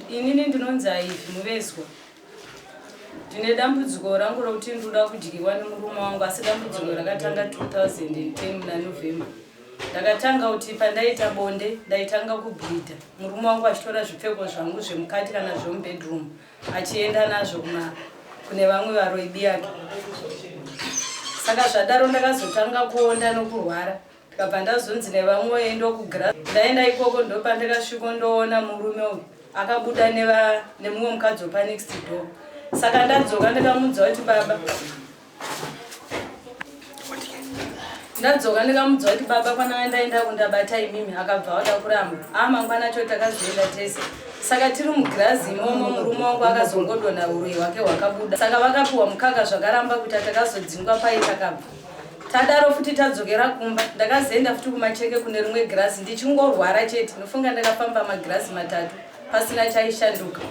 Inini ndinonzi Aivi Muvezwa. Ndine dambudziko rangu rokuti ndinoda kudyiwa nemurume wangu asi dambudziko rakatanga 2010 muna November. Ndakatanga kuti pandaita bonde ndaitanga kubleeda murume wangu achitora zvipfeko zvangu zvemukati kana zvemubedroom achienda nazvo kuma kune vamwe varoyi biyake. Saka zvadaro ndakazotanga kuonda nokurwara. Ndikabva ndazonzi nevamwe voenda kugra ndaenda ikoko ndopandakasviko ndoona murume uyu akabuda nemumwe mukadzi wepanext door saka ndadzoka ndikamuudza kuti baba ndadzoka ndikamudza kuti baba kwananga ndaenda kundabata imimi akabva wada kuramba a mangwana acho takazoenda tese saka tiri mugirazi imomo murume wangu akazongodonha uroyi hwake hwakabuda saka vakapiwa mukaka zvakaramba kuita takazodzingwa pai takabva Tadaro futi tadzokera kumba ndakazoenda futi kumacheke kune rimwe girazi ndichingorwara chete nofunga ndakafamba magirazi matatu pasina chaishanduka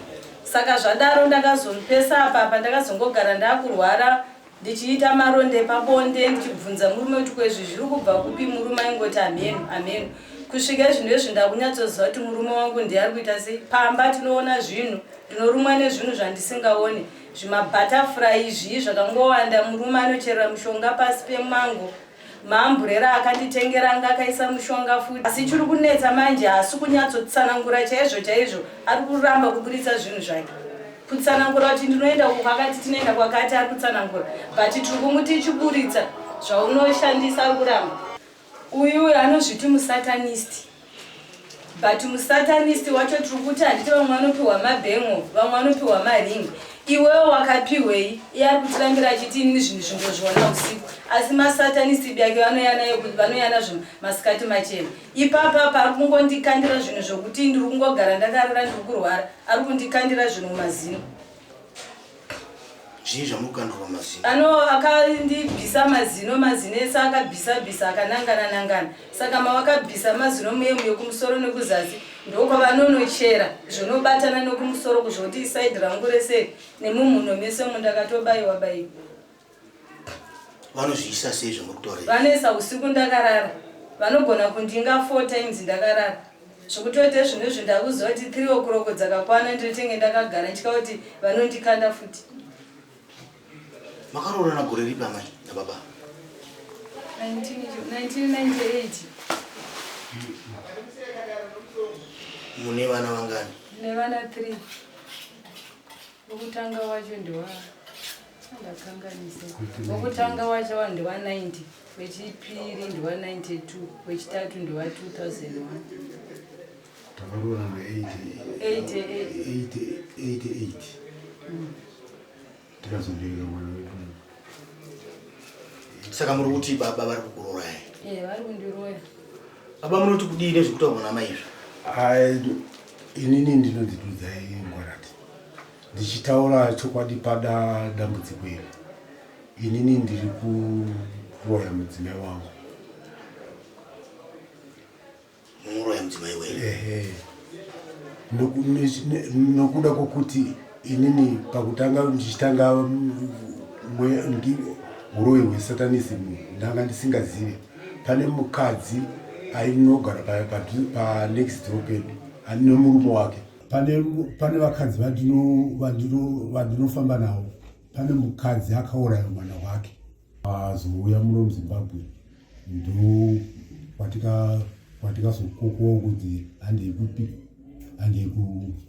saka zvadaro ndakazomupesa apa apa ndakazongogara ndakurwara ndichiita maronda epabonde ndichibvunza murume kuti kwezvi zviri kubva kupi murume aingoti hameno hameno kusvika izvinhu izvi ndakunyatsoziva kuti murume wangu ndiye ari kuita sei pamba tinoona zvinhu ndinorumwa nezvinhu zvandisingaone Zvimabhatafurayi izvii zvakangowanda murume anocherera mushonga pasi pemango maamburera akanditengera anga akaisa mushonga futi asi chiri kunetsa manje haasi kunyatsotsanangura chaizvo chaizvo ari kuramba kuburitsa zvinhu zvake kutsanangura kuti ndinoenda uku kwakati tinoenda kwakati ari kutsanangura but tiri kumuti chiburitsa zvaunoshandisa ari kuramba uyu uyu anozviti musatanist But musatanist wacho tiri kuti handiti vamwe vanopiwa mabhengo vamwe vanopiwa maring iwewo wakapihwei iye ari kutirambira achiti inini zvinhu zvingozviona usiku asi masatanist byake vanoyana zvinhu masikati machena ipapa apa ari kungondikandira zvinhu zvokuti ndiri kungogara ndakarara ndiri kurwara ari kundikandira zvinhu mumazino Zvii zvamukandwa pamazino? Ano akandibvisa mazino, mazino ese akabvisa bvisa akanangana nangana. Saka mawakabvisa mazino muye muye kumusoro nekuzasi ndokwavanonochera zvinobatana nekumusoro kuzvoti side rangu rese nemumhuno mese umu ndakatobaiwa baiwa. Vanozviisa sei zvamuri kutaura izvi? Vanoisa usiku ndakarara. Vanogona kundinga 4 times ndakarara. Zvekutoita zvinhu izvi ndakuziva kuti 3 o'clock dzakakwana ndinotenge ndakagara ndichika kuti vanondikanda futi. Makaroorana gore ripi amai nababa? 1998. Mune vana vangani? Ndine vana 3. Wokutanga wacho ndiwa ndakanganisa. Wokutanga wacho wa ndiwa 90, wechipiri ndiwa 92, wechitatu ndiwa 2001. Takaroora na 88. 88. Tikazobereka mwana wedu. Saka muri kuti baba vari kukurorai? Eh, vari kundiroya. Baba munoti kudii nezvekutaurwa namai izvi? Ai, inini ndinonzi Dudzai Ngwarati. Ndichitaura chokwadi pada dambudziko iri. Inini ndiri kuroya mudzimai wangu. Muroya mudzimai wenyu? Ehe. Nokuda kwokuti inini pakutanga ndichitanga uroyi hwesatanism ndanga ndisingazive pane mukadzi ainogara panext door pedu nemurume wake pane pane vakadzi vandinofamba navo pane mukadzi akauraya mwana wake azouya muno muzimbabwe ndo kwatikazokokowa kuti handei kupi handei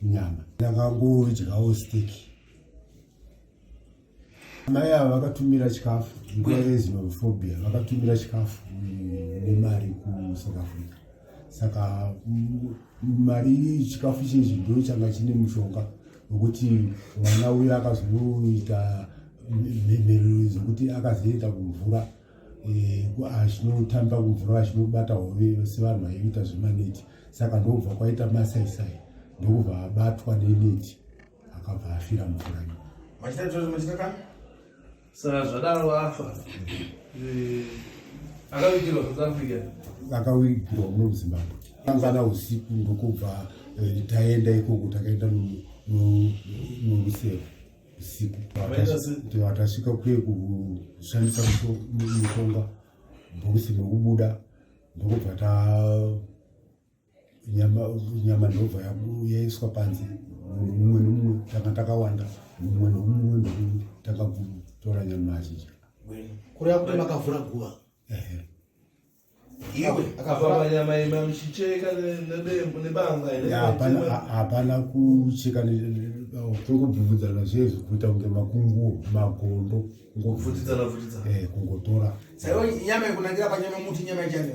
kunyama ndakangodyawo steki Mai ava vakatumira chikafu nguva yexenophobia, vakatumira chikafu nemari kuSouth Africa. Saka mari chikafu chechi ndo changa chine mushonga wekuti mwana uyu akazoita mhemherero dzekuti akazoenda kumvura eh, achinotamba kumvura achinobata hove sevanhu vaiita zvemaneti saka ndokubva kwaita masaisai ndokubva abatwa neneti akabva afira mvura iyo Saka zvadaro afa eh, akavigirwa South Africa, akavigirwa muno muZimbabwe. Mangwana usiku ndokubva eh, taenda ikoko, takaenda norusero usiku tasvika kuye kushandisa mushonga bhokisi nokubuda ndokubva ta Nyama nyama ndobva yaiswa panze, munhu mumwe nomumwe, tanga takawanda, mumwe nomumwe nomumwe tanga kutora nyama achidya. Kureva kuti makavhura guva? Ehe. Iwe akavhura nyama ima muchicheka nedembo nebanga here? Hapana kucheka, kungobvubvudzana zvezvo kuita kunge makunguo magondo. Kubvutidzana bvutidzana. Eh, kungotora. Saiwo nyama yekunangira panyama muti nyama yechani.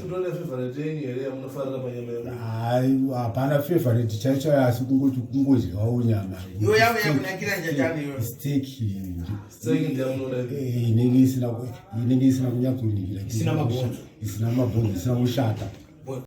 Kutone favorite yenyu here yamunofarira panyama yemunhu? Hayi, hapana favorite chaiyo chaiyo, asi kungoti kungodyawo nyama. Iwe yavo yekunakira njachani iwe? Steak. Steak ndiyamunoda? Eh, inenge isina kunyatsoningila. Isina mabhonzo. Isina mabhonzo, isina kushata.